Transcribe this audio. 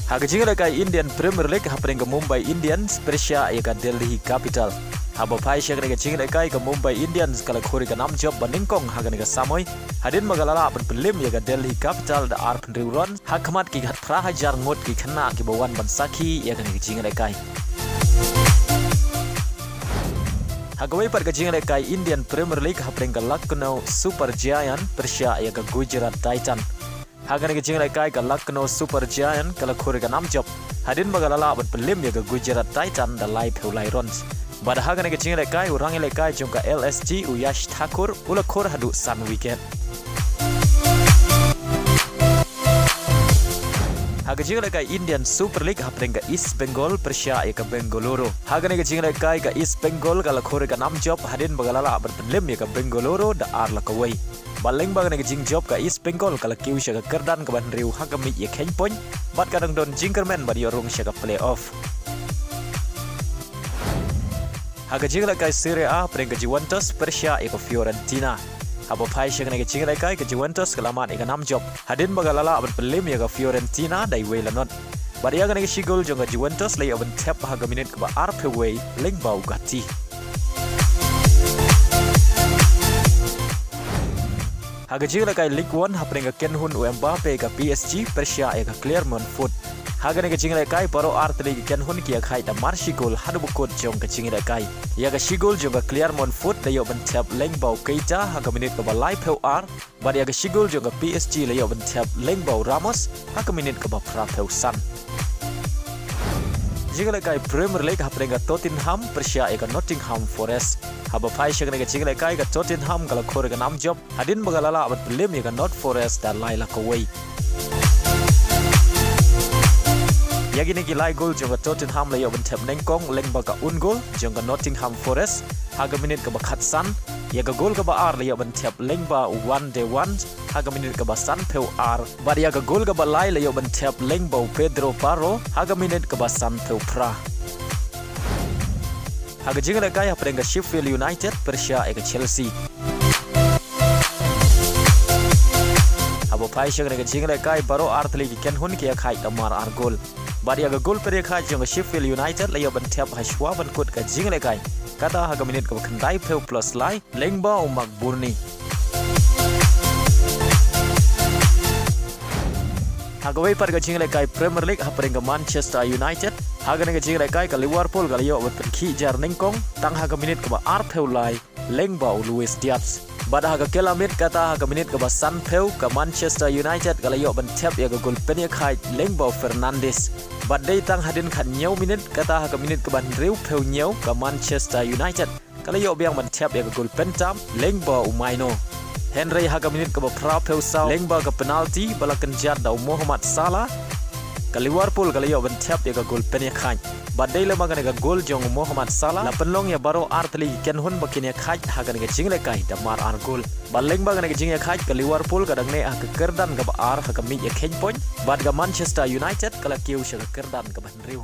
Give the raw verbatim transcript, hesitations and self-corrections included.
Ha ka jingïalehkai Indian Premier League hapdeng ka Mumbai Indians pyrshah ïa ka Delhi Capital. Haba phai sha kane ka jingïalehkai ka Mumbai Indians ka la khur ïa ka nam jop ba nyngkong ha kane ka samoi. Hadien ba ka la lah ban pynliem ïa ka Delhi Capital da arphew hynriew runs ha khmat ki khatphra hajar ngut ki khynnah kiba wan ban sakhi ïa kane ka jingïalehkai. Ha kawei pat ka jingïalehkai Indian Premier League hapdeng ka Lucknow Super Giant pyrshah ïa ka Gujarat Titan. Ha kane ka jingïalehkai ka Lucknow Super Giant ka la khur ïa ka nam jop hadien ba ka la lah ban pynliem ïa ka Gujarat Titan da laiphew lai runs. Bad ha kane ka jingïalehkai u rangïalehkai jong ka L S G u Yash Thakur u la khur haduh san wicket. Ha ka jingïalehkai Indian Super League hapdeng ka East Bengal pyrshah ïa ka Bengaluru. Ha kane ka jingïalehkai ka East Bengal ka la khur ïa ka nam jop hadien ba ka la lah ban pynliem ïa ka Bengaluru da ar la kawei. Bad lyngba kane ka jingjop ka East Bengal ka la kiew sha ka kyrdan kaba hynriew ha ka miej ïakheiñ point bad ka dang don jingkyrmen ban ïoh rung sha ka playoff. Ha ka jingïalehkai Serie A hapdeng ka Juventus pyrshah ïa ka Fiorentina. Haba phai sha kane ka jingïalehkai ka Juventus ka la mad ïa ka nam jop hadien ba ka la lah ban pynliem ïa ka Fiorentina da iwei la not. Bad ïa kane ka shi gol jong ka Juventus la ïoh ban thep ha ka minit kaba arphew wei lyngba u Gatti. Ha ka jingïalehkai Ligue One hapdeng ka kynhun u Mbappe ka P S G pyrshah ïa ka Clermont Foot. Ha kane ka jingïalehkai baroh artylli ki kynhun ki ïakhaid da mar shi gol haduh ba kut jong ka jingïalehkai. Ïa ka shi gol jong ka Clermont Foot la ïoh ban thep lyngba u Keita ha ka minit kaba laiphew ar. Bad ïa ka shi gol jong ka P S G la ïoh ban thep lyngba u Ramos ha ka minit kaba phraphew san. Jingïalehkai Premier League hapdeng ka Tottenham pyrshah ïa ka Nottingham Forest. Haba phai sha kane ka jingïalehkai ka Tottenham ka la khur ïa ka nam jop hadien ba ka la lah ban pynliem ïa ka Nottingham Forest da lai la kawei. Ïa kine ki lai gol jong ka Tottenham la ïoh ban thep nyngkong lyngba ka own goal jong ka Nottingham Forest ha ka minit kaba khatsan. Ïa ka gol kaba ar la ïoh ban thep lyngba u Juan de Juan ha ka minit kaba sanphew ar. Bad ïa ka gol kaba lai la ïoh ban thep lyngba u Pedro Porro ha ka minit kaba sanphew phra. Ha ka jingïalehkai hapdeng ka Sheffield United pyrshah ïa ka Chelsea. Haba phai sha kane ka jingïalehkai baroh artylli ki kynhun ki ïakhaid da mar ar gol. Bad ïa ka gol pynïakhaid jong ka Sheffield United la ïoh ban thep ha shuwa ban kut ka jingïalehkai, kata ha ka minit kaba khyndaiphew plus lai lyngba u McBurnie. Ha kawei pat ka jingïalehkai Premier League hapdeng ka Manchester United. Ha kane ka jingïalehkai ka Liverpool ka la ïoh ban pynkhih jar nyngkong tang ha ka minit kaba arphew lai lyngba u Luis Diaz. Bad ha ka kylla miet kata ha ka minit kaba sanphew ka Manchester United ka la ïoh ban thep ïa ka gol pynïakhaid lyngba u Fernandes. Bad dei tang hadien khathynñiew minit kata ha ka minit kaba hynriewphew hynñiew ka Manchester United ka la ïoh biang ban thep ïa ka gol pyntam lyngba u Maino. Hynrei ha ka minit kaba phraphew saw lyngba ka penalti ba la kynjat da u Mohamed Salah, ka Liverpool ka la ïoh ban thep ïa ka gol pynïakhaid. Bad dei lem ha kane ka gol jong u Mohamed Salah la pynlong ïa baroh artylli ki kynhun ba kin ïakhaid ha kane ka jingïalehkai da mar ar gol. Bad lyngba kane ka jingïakhaid ka Liverpool ka dang neh ha ka kyrdan kaba ar ha ka miej ïakheiñ point bad ka Manchester United ka la kiew sha ka kyrdan kaba hynriew.